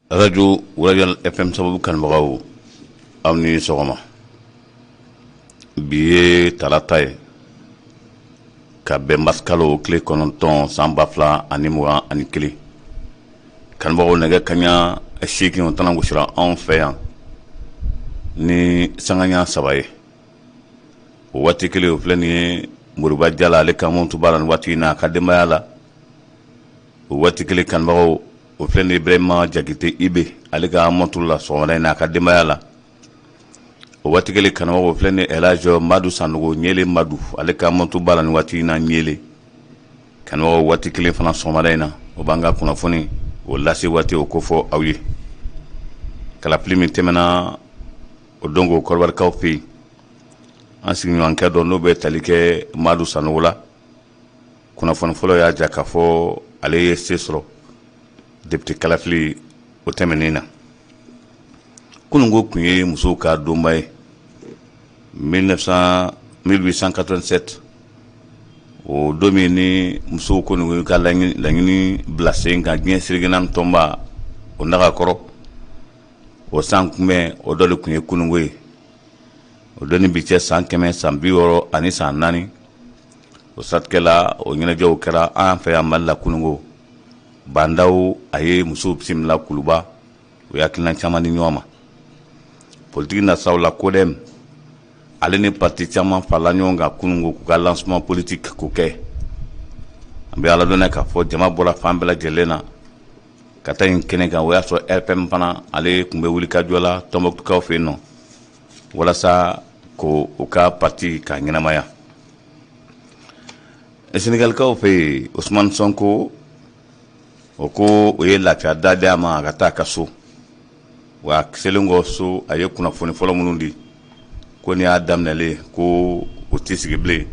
Arajo Royal FM sababu kanubagaw, aw ni sɔgɔma. Bi ye tarata ye ka bɛn marisikalo tile 9 san 2021. Kanubagaw, nɛgɛ kaɲa 8 o tana gosira anw fɛ yan ni sanga ɲa 3 ye. O waati kelen o filɛ nin ye, Moriba Jala ale ka montre b'a la nin waati in na a ka denbaya la. O waati kelen kanubagaw, o filɛ nin Ibrahima Jakite Ibe ale ka montre la sɔgɔmada in na a ka denbaya la. O waati kelen kanubagaw, o filɛ nin Elhaji Madu Sanogo Ɲele Madu ale ka montre b'a la nin waati in na Ɲele. Kanubagaw, waati kelen fana sɔgɔmada in na, o b'an ka kunnafoni o lase waati o kofɔ aw ye. Kalafili min tɛmɛna o don ko Kɔdiwarikaw fɛ yen, an sigiɲɔgɔnkɛ dɔ n'o bɛ tali kɛ Madu Sanogo la, kunnafoni fɔlɔ y'a jira k'a fɔ ale ye se sɔrɔ député kalafili o tɛmɛnen na. Kununko tun ye musow ka donba ye 1887, o don min ni musow kɔni ka laɲini bila sen kan diɲɛ seleke naani tɔnba o naga kɔrɔ, o san kunbɛn o dɔ de tun ye kununko ye. O don ni bi cɛ san 100 san 60 ani san 4. O siratigɛ la, o ɲɛnajɛw kɛra an fɛ yan Mali la kununko. Bah N'Daw a ye musow bisimila Kuluba, o ye hakilina caman di ɲɔgɔn ma politiki nasiraw la. CODEM ale ni parti caman farala ɲɔgɔn kan kununko k'u ka lancement politique k'o kɛ. An bɛ ala dɔn k'a fɔ jama bɔra fan bɛɛ lajɛlen na ka taa nin kɛnɛ kan. O y'a sɔrɔ RPM fana ale tun bɛ wuli ka jɔ la Tɔnbɔkutukaw fɛ yen nɔ walasa ko u ka parti ka ɲɛnamaya. Senegalikaw fɛ yen, Ousmane Sonko o ko o ye lafiya da di a ma a ka taa a ka so. Wa selen kɔ so, a ye kunnafoni fɔlɔ minnu di ko nin y'a daminɛlen, ko o tɛ sigi bilen.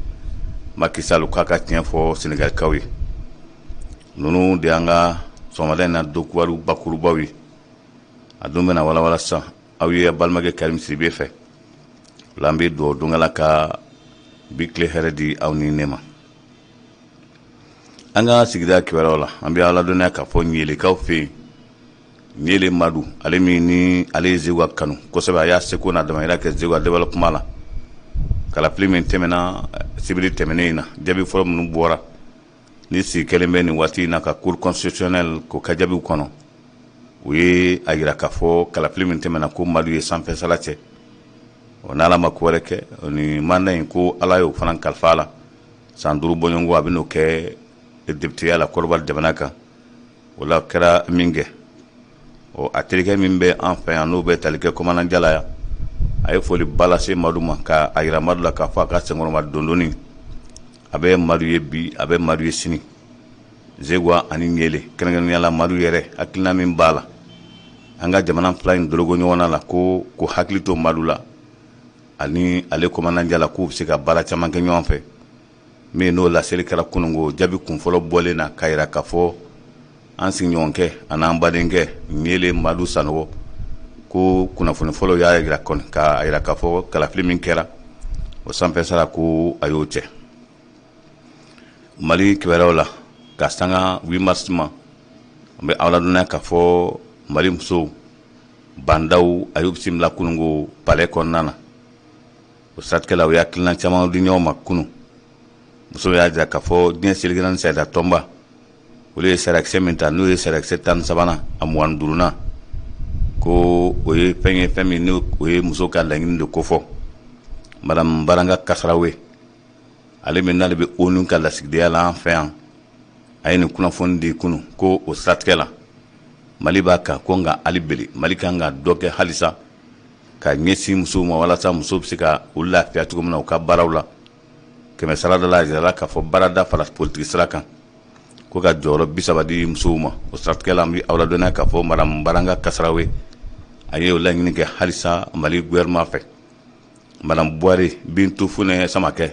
Macky Sall k'a ka tiɲɛ fɔ Senegalikaw ye. Ninnu de y'an ka sɔgɔmada in na dokubaru bakurubaw ye. A dun bɛna walawala sisan aw ye balimakɛ Karim Sidibe fɛ. O la an bɛ dugawu don Ala ka bi tile hɛrɛ di aw ni ne ma. An ka sigida kibaruyaw la, an bɛ ala dɔnniya k'a fɔ Ɲelekaw fɛ yen, Ɲele Madu ale min ni ale ye Zeguwa kanu kosɛbɛ, a y'a seko n'a damayira kɛ Zeguwa développement la. Kalafili min tɛmɛna sibiri tɛmɛnen in na, jaabi fɔlɔ minnu bɔra ni sigi kɛlen bɛ nin waati in na ka cour constitutionnelle k'o ka jaabiw kɔnɔ, u ye a jira k'a fɔ kalafili min tɛmɛna ko Madu ye sanfɛsala cɛ. O n'Ala ma ko wɛrɛ kɛ, ni mandat in ko Ala y'o fana kalifa a la, san 5 bɔɲɔgɔnko a bɛ n'o kɛ députéya la Kɔdiwari jamana kan. O la kɛra min kɛ, ɔ a terikɛ min bɛ an fɛ yan n'o bɛ tali kɛ commandant Jala yan, a ye foli ba lase Madu ma ka a jira Madu la k'a fɔ a ka senkɔrɔma dondonni a bɛ Madu ye bi, a bɛ Madu ye sini. Zeguwa ani Ɲele, kɛrɛnkɛrɛnnenya la Madu yɛrɛ, hakilina min b'a la an ka jamana fila in dorogo ɲɔgɔn na, ko ko hakili to Madu la ani ale commandant Jala, k'u bɛ se ka baara caman kɛ ɲɔgɔn fɛ. Min n'o laseli kɛra kununko jaabi kunfɔlɔ bɔlen na k'a jira k'a fɔ an sigiɲɔgɔnkɛ an'an badenkɛ Ɲele Madu Sanogo ko kunnafoni fɔlɔ y'a jira kɔni k'a jira k'a fɔ kalafili min kɛra o sanfɛ sara ko a y'o cɛ. Mali kibaruyaw la, ka sanga 8 mars ma, an bɛ aw ladɔnniya k'a fɔ Mali musow Bah N'Daw a y'u bisimila kununko palais kɔnɔna na. O siratigɛ la, u ye hakilina caman di ɲɔgɔn ma kunun. Musow y'a jira k'a fɔ diɲɛ seleke naani sariya tɔnba olu ye sariyakisɛ min ta, n'o ye sariyakisɛ 13nan a 25nan, ko o ye fɛn ye, fɛn min n'o o ye muso ka laɲini de kofɔ. Madame Baranga Kasarawe, ale min n'ale bɛ ONU ka lasigidenya la an fɛ yan, a ye nin kunnafoni di kunun ko o siratigɛ la Mali b'a kan ko nka hali bele Mali kan ka dɔ kɛ halisa ka ɲɛsin musow ma walasa musow bɛ se ka u lafiya cogo min na u ka baaraw la. Kɛmɛ sara da la, a jirala k'a fɔ baarada fara politiki sira kan ko ka jɔyɔrɔ 30 di musow ma. O siratigɛ la, an bɛ aw ladɔnniya k'a fɔ madame Baranga Kasarawe a ye o laɲini kɛ halisa Mali gouvernement fɛ. Madame Buware Bintu Funɛ Samakɛ,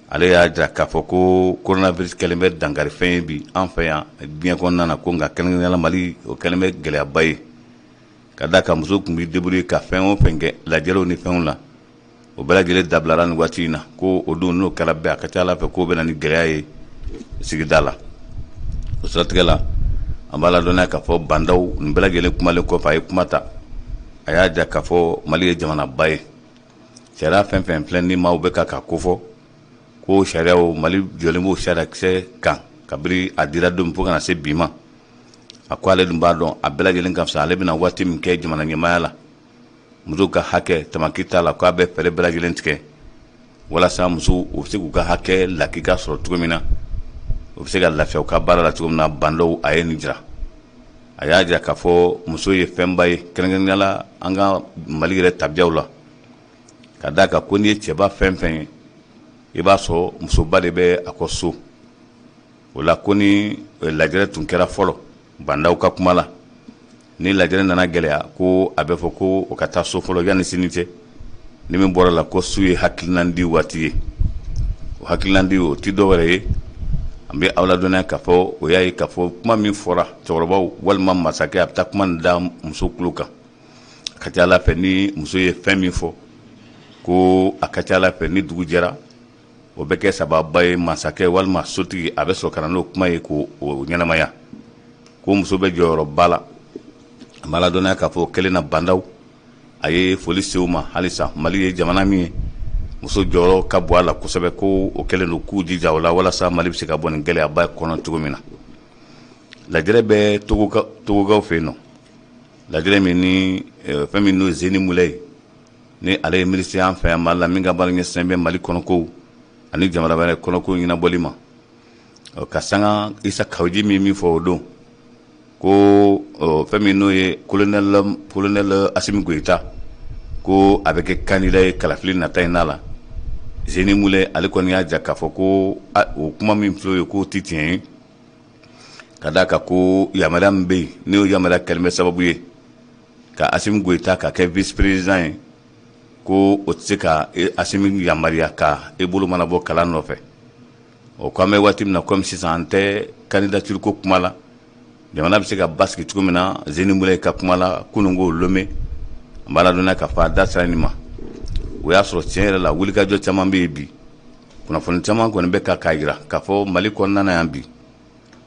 ale y'a jira k'a fɔ ko coronavirus kɛlen bɛ dankarifɛn ye bi an fɛ yan diɲɛ kɔnɔna na, ko nka kɛrɛnkɛrɛnnenya la Mali, o kɛlen bɛ gɛlɛyaba ye ka d'a kan muso tun b'i débrouiller ka fɛn o fɛn kɛ lajɛrew ni fɛnw la, o bɛɛ lajɛlen dabilara nin waati in na. Ko o don n'o kɛra bɛɛ, a ka ca Ala fɛ k'o bɛ na ni gɛlɛya ye sigida la. O siratigɛ la, An b'a ladɔnniya k'a fɔ Ba Ndaw nin bɛɛ lajɛlen kumalen kɔfɛ, a ye kuma ta, a y'a jira k'a fɔ Mali ye jamanaba ye. Sariya fɛn fɛn filɛ ni maaw bɛ ka ka kofɔ ko sariyaw, Mali jɔlen b'o sariyakisɛ kan kabiri a dira don fo ka na se bi ma. A ko ale dun b'a dɔn a bɛɛ lajɛlen ka fisa, ale bɛna waati min kɛ jamana ɲɛmaaya la, musow ka hakɛ tamaki t'a la, k'a bɛ fɛɛrɛ bɛɛ lajɛlen tigɛ walasa musow u bɛ se k'u ka hakɛ lakika sɔrɔ cogo min na, u bɛ se ka lafiya u ka baara la cogo min na. Ba Ndaw a ye nin jira, a y'a jira k'a fɔ muso ye fɛnba ye, kɛrɛnkɛrɛnnenya la an ka Mali yɛrɛ tabiyaw la, ka d'a kan ko n'i ye cɛba fɛn fɛn ye, i b'a sɔrɔ musoba de bɛ a kɔ so. O la ko ni lajɛrɛ tun kɛra fɔlɔ, Ba Ndaw ka kuma la, ni lajɛrɛ nana gɛlɛya, ko a bɛ fɔ ko o ka taa so fɔlɔ yanni sini cɛ. Ni min bɔra la, ko su ye hakilinandi waati ye. O hakilinandi o ti dɔwɛrɛ ye, an bɛ aw ladɔnniya k'a fɔ o y'a ye k'a fɔ kuma min fɔra cɛkɔrɔbaw walima masakɛ, a bɛ taa kuma nin da muso tulo kan. A ka ca ala fɛ, ni muso ye fɛn min fɔ, ko a ka ca ala fɛ, ni dugu jɛra, o bɛ kɛ sababa ye masakɛ walima sotigi a bɛ sɔrɔ ka na n'o kuma ye k'o ɲɛnamaya. Ko muso bɛ jɔyɔrɔba la. An b'a ladɔnniya k'a fɔ kelen na, Ba Ndaw a ye foli se u ma halisa. Mali ye jamana min ye, muso jɔyɔrɔ ka bon a la kosɛbɛ, ko o kɛlen don k'u jija o la walasa Mali bɛ se ka bɔ nin gɛlɛyaba kɔnɔ cogo min na. Lajɛrɛ bɛ Togokaw fɛ yen nɔ, lajɛrɛ min ni fɛn min n'o ye Zeni Mulɛ ye, ni ale ye minisiri an fɛ yan Mali la, min ka baara ɲɛsinnen bɛ Mali kɔnɔkow ani jamana wɛrɛ kɔnɔko ɲɛnabɔli ma. Ka sanga Isa Kawu Jimi min fɔ o don, ko fɛn min n'o ye colonel Asimi Goyita, ko a bɛ kɛ candidat ye kalafili nata in na la, Zeni Mulɛ ale kɔni y'a jira k'a fɔ ko o kuma min filɛ o ye, k'o tɛ tiɲɛ ye, ka d'a kan ko yamaruya min bɛ yen, n'o yamaruya kɛlen bɛ sababu ye ka Asimi Goyita ka kɛ vice président ye, ko o tɛ se ka Asimi yamaruya ka e bolo mana bɔ kala nɔfɛ. O ko an bɛ waati min na komi sisan, an tɛ candidature ko kuma la. Jamana bɛ se ka basigi cogo min na, Zeni Mulɛ ka kuma la kununko Lome, an b'a ladɔnniya k'a fɔ a da sera nin ma. O y'a sɔrɔ tiɲɛ yɛrɛ la, wulikajɔ caman bɛ yen bi. Kunnafoni caman kɔni bɛ ka k'a jira k'a fɔ Mali kɔnɔna na yan bi,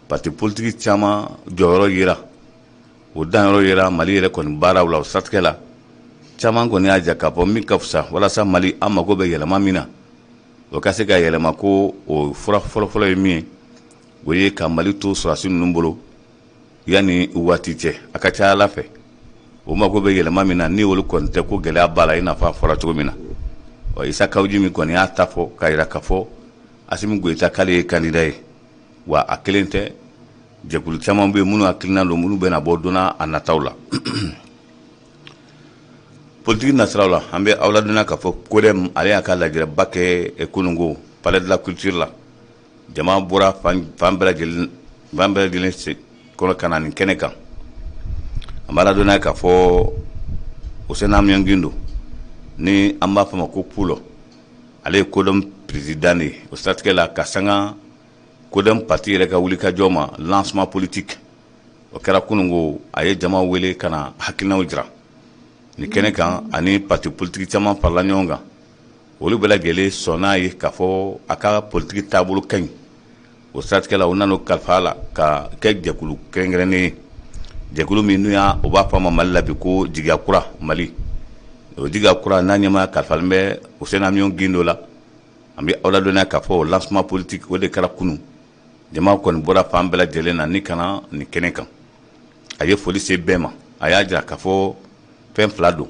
parti politique caman jɔyɔrɔ yera, o danyɔrɔ yera Mali yɛrɛ kɔni baaraw la. O siratigɛ la, caman kɔni y'a jira k'a fɔ min ka fisa walasa Mali an mago bɛ yɛlɛma min na, o ka se ka yɛlɛma, ko o fura fɔlɔfɔlɔ ye min ye, o ye ka Mali to sɔrɔdasi ninnu bolo yanni waati cɛ. A ka ca ala fɛ, o mago bɛ yɛlɛma min na, ni olu kɔni tɛ, ko gɛlɛya b'a la, i n'a fɔ a fɔra cogo min na. Ɔ Isa Kawu Jimi kɔni y'a ta fɔ k'a jira k'a fɔ Asimi Goyita k'ale ye candidat ye, wa a kelen tɛ, jɛkulu caman bɛ yen minnu hakilina don, minnu bɛna bɔ donna a nataw la. Politiki nasiraw la, an bɛ aw ladɔnniya k'a fɔ CODEM ale y'a ka lajɛrɛba kɛ kununko Palais de la Culture la. Jama bɔra fan bɛɛ lajɛlen kɔnɔ ka na nin kɛnɛ kan. An b'a ladɔnniya k'a fɔ Useni Amiɔn Gindo, ni an b'a fɔ ma ko Pulɔ, ale ye CODEM président de ye. O siratigɛ la, ka sanga CODEM parti yɛrɛ ka wulikajɔ ma, lancement politique o kɛra kununko. A ye jama wele ka na hakilinaw jira nin kɛnɛ kan, ani parti politique caman farala ɲɔgɔn kan. Olu bɛɛ lajɛlen sɔnna ye k'a fɔ a ka politiki taabolo ka ɲi. O siratigɛ la, u nana kalifa la ka kɛ jɛkulu kɛrɛnkɛrɛnnen ye, jɛkulu min n'u y'a o b'a fɔ a ma Mali la bi ko Jigiya Kura Mali. O Jigiya Kura n'a ɲɛmaaya kalifalen bɛ Useni Amiɔn Gindo la. An bɛ aw ladɔnniya k'a fɔ o lancement politique o de kɛra kunun. Jama kɔni bɔra fan bɛɛ lajɛlen na ni ka na nin kɛnɛ kan. A ye foli se bɛɛ ma. A y'a jira k'a fɔ fɛn fila don,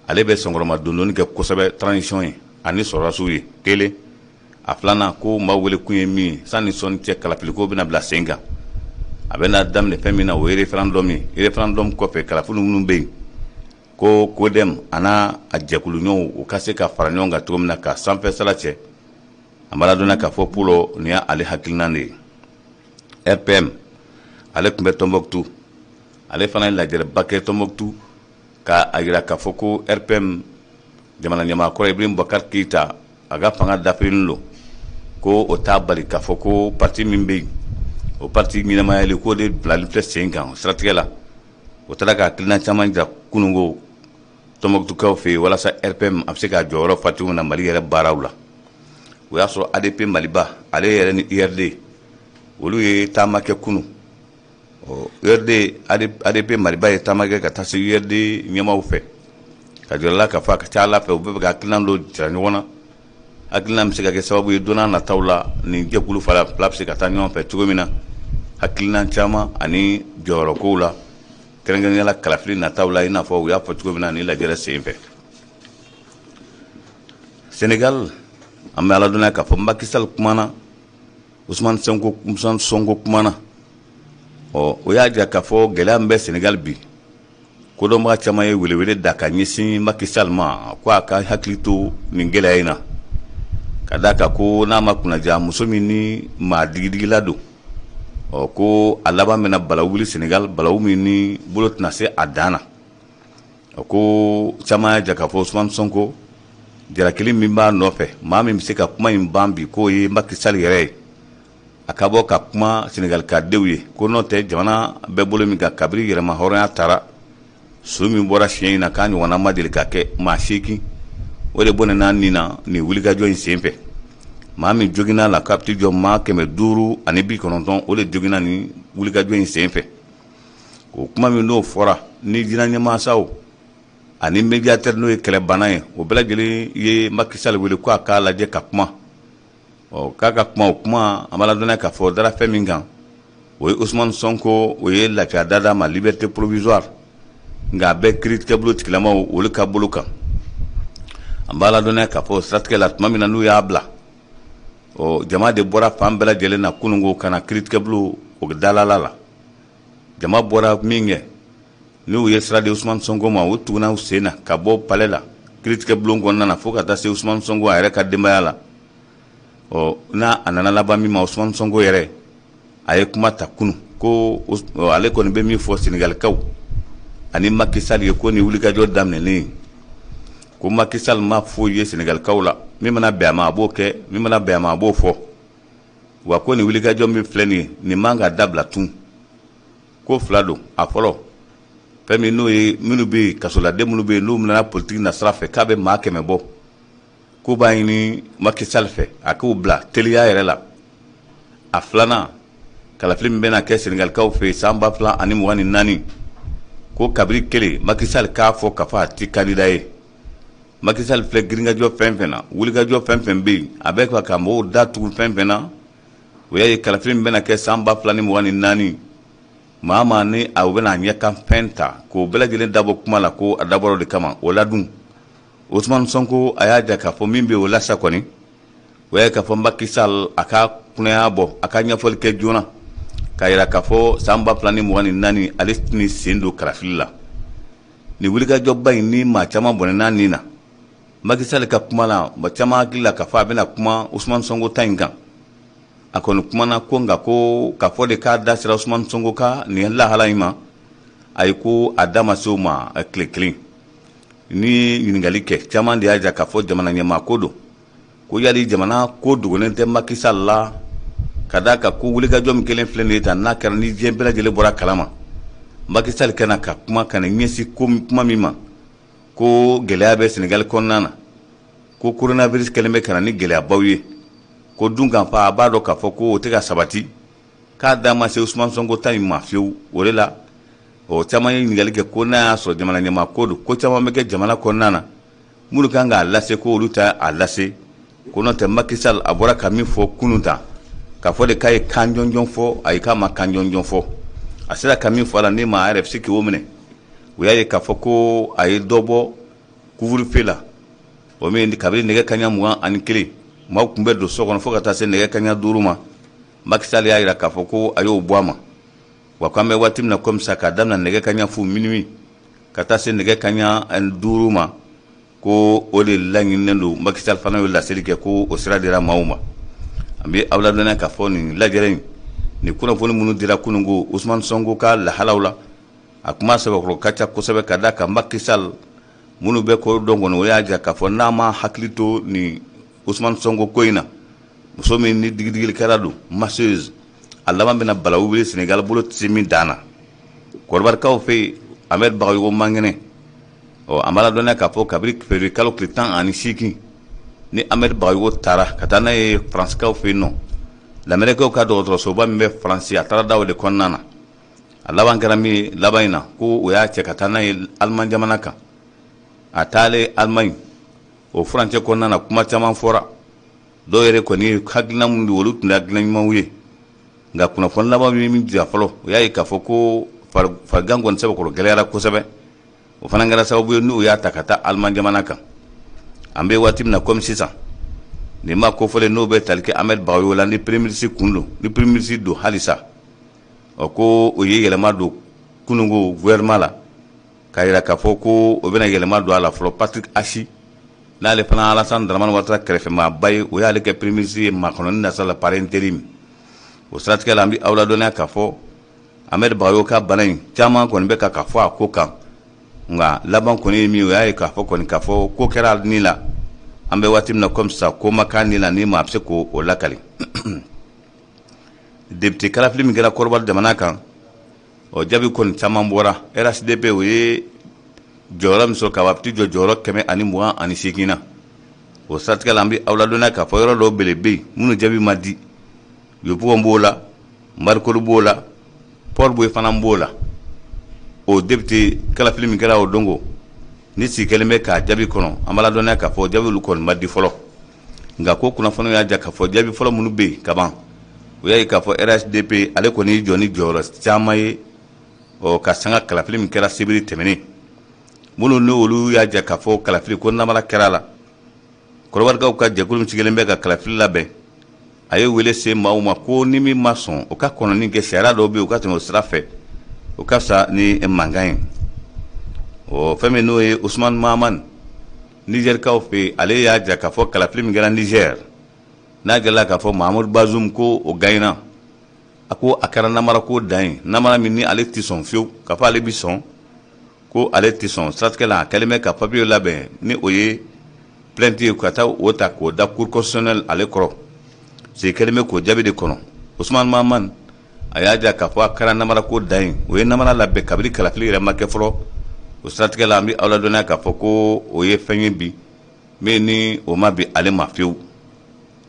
ale bɛ sɔnkɔrɔma dondonni kɛ kosɛbɛ transition ye ani sɔrɔdasiw ye kelen. A filanan, ko maa wele kun ye min ye, sanni sɔnni cɛ kalafiliko bɛna bila sen kan. A bɛna daminɛ fɛn min na, o ye référendum ye. Référendum kɔfɛ, kalafili minnu bɛ yen, ko CODEM a n'a a jɛkuluɲɔgɔnw u ka se ka fara ɲɔgɔn kan cogo min na ka sanfɛ sala cɛ. An b'a ladɔnniya k'a fɔ Pulɔ, nin y'ale hakilina de ye. RPM ale tun bɛ Tɔnbɔkutu, ale fana ye lajɛrɛba kɛ Tɔnbɔkutu k'a jira k'a fɔ ko RPM jamana ɲɛmaa kɔrɔ Ibrahim Boubacar Keïta, a ka fanga dafirilen don, ko o t'a bali k'a fɔ ko parti min bɛ yen, o parti ɲɛnamayali k'o de bilali filɛ sen kan. O siratigɛ la, o taara ka hakilina caman jira kununko Tɔnbɔkutukaw fɛ yen walasa RPM a bɛ se k'a jɔyɔrɔ fa cogo min na Mali yɛrɛ baaraw la. O y'a sɔrɔ ADP Maliba ale yɛrɛ ni URD, olu ye taama kɛ kunun. Ɔ URD ADP Maliba ye taama kɛ ka taa se URD ɲɛmaaw fɛ ka jira la k'a fɔ a ka ca ala fɛ u bɛ ka hakilina dɔ jira ɲɔgɔn na, hakilina bɛ se ka kɛ sababu ye don nataw la nin jɛkulu fila bɛ se ka taa ɲɔgɔn fɛ cogo min na, hakilina caman ani jɔyɔrɔkow la, kɛrɛnkɛrɛnnenya la kalafili nataw la, i n'a fɔ u y'a fɔ cogo min na nin lajɛrɛ sen fɛ. Senegal, an bɛ aw ladɔnniya k'a fɔ Macky Sall kumana, Ousmane Sonko, Ousmane Sonko kumana. Ɔ o y'a jira k'a fɔ gɛlɛya min bɛ Senegal bi, kodɔnbaga caman ye welewele da ka ɲɛsin Macky Sall ma ko a ka hakili to nin gɛlɛya in na, ka d'a kan ko n'a ma kunnaja, muso min ni maa digidigila don, ɔ ko a laban bɛna balawu wuli Senegal, balawu min ni bolo tɛna se a dan na. A ko caman y'a jira k'a fɔ Ousmane Sonko jalakili min b'a nɔfɛ, maa min bɛ se ka kuma in ban bi, k'o ye Macky Sall yɛrɛ ye, a ka bɔ ka kuma Senegal ka denw ye, ko n'o tɛ jamana bɛ bolo min kan kabiri yɛrɛma hɔrɔnya tara, su min bɔra siɲɛ in na k'a ɲɔgɔnna ma deli ka kɛ, maa 8 o de bɔnɛna nin na nin wulikajɔ in senfɛ. Maa min joginna la k'a bɛ t'i jɔ maa 590, o de joginna nin wulikajɔ in senfɛ. O kuma min n'o fɔra ni diinɛ ɲɛmaasaw ani médiateur n'o ye kɛlɛbana ye, o bɛɛ lajɛlen ye Macky Sall wele ko a k'a lajɛ ka kuma. Ɔ k'a ka kuma, o kuma an b'a ladɔnniya k'a fɔ dara fɛn min kan, o ye Ousmane Sonko, o ye lafiya da d'a ma, liberté provisoire, nka a bɛ kiiritigɛbolo tigilamaw olu ka bolo kan. An b'a ladɔnniya k'a fɔ siratigɛ la, tuma min na n'u y'a bila, ɔ jama de bɔra fan bɛɛ lajɛlen na kununko ka na kiiritigɛbolo o dalala la. Jama bɔra min kɛ, n'u ye sira di Ousmane Sonko ma, u tuguna u sen na ka bɔ palais la, kiiritigɛbulon kɔnɔna na, fo ka taa se Ousmane Sonko a yɛrɛ ka denbaya la. Ɔ n'a a nana laban min ma, Ousmane Sonko yɛrɛ a ye kuma ta kunun ko ale kɔni bɛ min fɔ Senegalikaw ani Macky Sall ye, ko ni wulikajɔ daminɛnen, ko Macky Sall ma foyi ye Senegalikaw la, min mana bɛn a ma a b'o kɛ, min mana bɛn a ma a b'o fɔ. Wa ko nin wulikajɔ min filɛ nin ye, nin man ka dabila tun. Ko fila don. A fɔlɔ, fɛn min n'o ye minnu bɛ yen, kasoladen minnu bɛ yen n'u minɛna politiki nasira fɛ, k'a bɛ maa 100 bɔ, k'u b'a ɲini Macky Sall fɛ a k'u bila teliya yɛrɛ la. A filanan, kalafili min bɛna kɛ Senegalikaw fɛ yen san 2024, ko kabiri kelen Macky Sall k'a fɔ k'a fɔ a tɛ candidat ye. Macky Sall filɛ girinkajɔ fɛn fɛn na, wulikajɔ fɛn fɛn bɛ yen, a bɛ ka mɔgɔw da tugu fɛn fɛn na, o y'a ye kalafili min bɛna kɛ san 2024, maa maa ni a bɛna ɲɛkan fɛn ta k'o bɛɛ lajɛlen dabɔ kuma la, ko a dabɔra o de kama. O la dun, Ousmane Sonko a y'a jira k'a fɔ min bɛ o la sa kɔni, o y'a ye k'a fɔ Macky Sall a ka kunnaya bɔ, a ka ɲɛfɔli kɛ joona k'a jira k'a fɔ san 2024 ale tɛna sen don kalafili la. Nin wulikajɔba in ni maa caman bɔnɛna nin na, Macky Sall ka kuma la, maa caman hakili la k'a fɔ a bɛna kuma Ousmane Sonko ta in kan. A kɔni kumana ko nka ko k'a fɔ de k'a da sera Ousmane Sonko ka nin lahala in ma, ayi, ko a da ma se o ma tile kelen. Ni ɲininkali kɛ caman de y'a jira k'a fɔ jamana ɲɛmaa ko don, ko yali jamana ko dogolen tɛ Macky Sall la, ka d'a kan ko wulikajɔ min kelen filɛ nin ye tan, n'a kɛra ni diɲɛ bɛɛ lajɛlen bɔra kalama, Macky Sall ka na ka kuma ka na ɲɛsin ko kuma min ma, ko gɛlɛya bɛ Senegal kɔnɔna na, ko coronavirus kɛlen bɛ ka na ni gɛlɛyabaw ye, ko dun kan fa a b'a dɔn k'a fɔ ko o tɛ ka sabati, k'a da ma se Ousmane Sonko ta in ma fiyewu. O de la o caman ye ɲininkali kɛ ko n'a y'a sɔrɔ jamana ɲɛmaa ko don, ko caman bɛ kɛ jamana kɔnɔna na minnu kan k'a lase, ko olu tɛ a lase, ko n'o tɛ Macky Sall a bɔra ka min fɔ kunun tan, k'a fɔ de k'a ye kan jɔnjɔn fɔ, ayi, k'a ma kan jɔnjɔn fɔ. A sera ka min fɔ a la, ni maa yɛrɛ bɛ se k'o minɛ, o y'a ye k'a fɔ ko a ye dɔ bɔ couvre-feu la, o min kabini nɛgɛ kaɲa 21 maaw tun bɛ don so kɔnɔ fo ka taa se nɛgɛ kaɲa 5 ma, Macky Sall y'a jira k'a fɔ ko a y'o bɔ a ma. Wa k'an bɛ waati min na komi sisan, k'a daminɛ nɛgɛ kaɲa fu minuit ka taa se nɛgɛ kaɲa 5 ma, ko o de laɲininen don. Macky Sall fana y'o laseli kɛ ko o sira dira maaw ma. An bɛ aw ladɔnniya k'a fɔ nin lajɛrɛ in, nin kunnafoni minnu dira kunun ko Ousmane Sonko ka lahalaw la, a kuma sɛbɛkɔrɔ ka ca kosɛbɛ, ka d'a kan Macky Sall minnu bɛ ko dɔn kɔni, o y'a jira k'a fɔ n'a ma hakili to nin Ousmane Sonko ko in na, muso min ni digidigilikɛla don, masseuse, a laban bɛna balawu wuli Senegal bolo tɛ se min dan na. Kɔdiwarikaw fɛ yen, Ahmed Bagayogo man kɛnɛ. Ɔ an b'a ladɔnniya k'a fɔ kabiri février kalo tile 18 ni Ahmed Bagayogo taara ka taa n'a ye Faransikaw fɛ yen nɔ, lamɛrikaw ka dɔgɔtɔrɔsoba min bɛ Faransi, a taara da o de kɔnɔna na. A laban kɛra min ye laban in na, ko o y'a cɛ ka taa n'a ye Alimaɲi jamana kan. A taalen Alimaɲi, o furancɛ kɔnɔna na, kuma caman fɔra. Dɔw yɛrɛ kɔni ye hakilina minnu di, olu tun tɛ hakilina ɲumanw ye. Nka kunnafoni laban min min jira fɔlɔ, o y'a ye k'a fɔ ko farigan kɔni sɛbɛkɔrɔ gɛlɛyara kosɛbɛ. O fana kɛra sababu ye n'u y'a ta ka taa Alimaɲi jamana kan. An bɛ waati min na komi sisan, nin maa kofɔlen n'o bɛ tali kɛ Ahmed Bagayogo la, ni premier ministre kun don, ni premier ministre don halisa, ɔ ko o ye yɛlɛma don kununko gouvernement la, k'a jira k'a fɔ ko o bɛna yɛlɛma don a la fɔlɔ. Patrick Achi, n'ale fana Alassane Dramane Ouattara kɛrɛfɛmaaba ye, o y'ale kɛ premier ministre ye makɔnɔni nasa la par intérim. O siratigɛ la, an bɛ aw ladɔnniya k'a fɔ Ahmed Bagayogo ka bana in, caman kɔni bɛ ka fɔ a ko kan, nka laban kɔni ye min, o y'a ye k'a fɔ kɔni k'a fɔ ko kɛra ni la. An bɛ waati min na komi sisan, ko ma k'a ni la ni maa bɛ se k'o lakali. Député kalafili min kɛra Kɔdiwari jamana kan, o jaabi kɔni caman bɔra. RHDP, o ye jɔyɔrɔ min sɔrɔ ka a bɛ jɔ jɔyɔrɔ 128 na. O siratigɛ la, an bɛ aw ladɔnniya k'a fɔ yɔrɔ dɔw bele bɛ yen minnu jaabi ma di. Yopougon b'o la, Marcory b'o la, Port-Bouët fana b'o la. O député kalafili min kɛra o don, ni sigi kɛlen bɛ k'a jaabi kɔnɔ, an b'a ladɔnniya k'a fɔ jaabi olu kɔni ma di fɔlɔ. Nka ko kunnafoni y'a jira k'a fɔ jaabi fɔlɔ minnu bɛ yen kaban, o y'a ye k'a fɔ RHDP, ale kɔni y'i jɔ ni jɔyɔrɔ caman ye. Ɔ ka sanga kalafili min kɛra sibiri tɛmɛnen, minnu ni olu y'a jira k'a fɔ kalafili ko namara kɛra a la, Kɔdiwarikaw ka jɛkulu min sigilen bɛ ka kalafili labɛn, a ye wele se maaw ma ko ni min ma sɔn, o ka kɔnɔni kɛ. Sariya dɔw bɛ yen, u ka tɛmɛ o sira fɛ, o ka fisa ni mankan ye. O fɛn min n'o ye Ousmane Mahamane, Nizɛrikaw fɛ yen, ale y'a jira k'a fɔ kalafili min kɛra Nizɛr, n'a jirala k'a fɔ Mahamadu Bazoum ko o gagnera, a ko a kɛra namara ko dan ye, namara min ni ale tɛ sɔn fiyewu, k'a fɔ ale bɛ sɔn ko ale tɛ sɔn. Siratigɛ la, a kɛlen bɛ ka papiye labɛn ni o ye plainte ye, ka taa o ta k'o da cour constitutionnelle ale kɔrɔ. Sigi kɛlen bɛ k'o jaabi de kɔnɔ. Ousmane Mahamane, a y'a jira k'a fɔ a kɛra namara ko dan ye, o ye namara labɛn kabini kalafili yɛrɛ ma kɛ fɔlɔ. O siratigɛ la, an bɛ aw ladɔnniya k'a fɔ ko o ye fɛn ye bi min ni o ma bi ale ma fiyewu.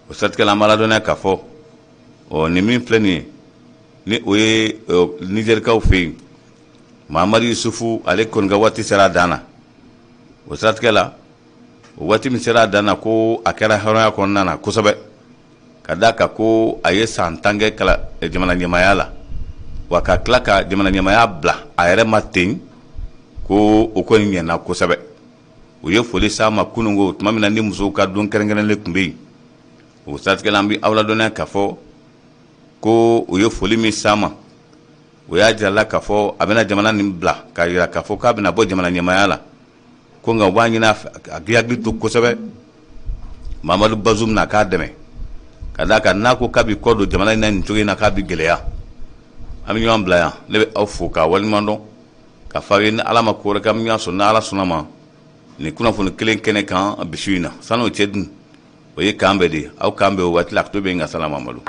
O siratigɛ la, an b'a ladɔnniya k'a fɔ ɔ nin min filɛ nin ye, ni o ye Nizɛrikaw fɛ yen, Mahamadu Yusufu, ale kɔni ka waati sera a dan na. O siratigɛ la, o waati min sera a dan na, ko a kɛra hɔrɔnya kɔnɔna na kosɛbɛ, ka d'a kan ko a ye san 10 kɛ kala jamana ɲɛmaaya la, wa ka tila ka jamana ɲɛmaaya bila a yɛrɛ ma ten, ko o kɔni ɲɛna kosɛbɛ. U ye foli s'a ma kununko, tuma min na ni musow ka don kɛrɛnkɛrɛnlen tun bɛ yen. O siratigɛ la, an bɛ aw ladɔnniya k'a fɔ ko u ye foli min s'a ma, o y'a jira la k'a fɔ a bɛna jamana nin bila, k'a jira k'a fɔ k'a bɛna bɔ jamana ɲɛmaaya la ko, nka u b'a ɲini a fɛ a k'i hakili to kosɛbɛ Mamadu Bazum na, k'a dɛmɛ, ka d'a kan n'a ko k'a b'i kɔ don jamana in na nin cogo in na, k'a bɛ gɛlɛya. An bɛ ɲɔgɔn bila yan. Ne bɛ aw fo k'a waleɲuman dɔn, ka fɔ aw ye ni Ala ma ko wɛrɛ kɛ, an bɛ ɲɔgɔn sɔrɔ ni Ala sɔnna ma nin kunnafoni kelen kɛnɛ kan bi su in na. San'o cɛ dun, o ye k'an bɛn de ye, aw k'an bɛn o waati la. A to bɛ yen, nka salam Mamadu.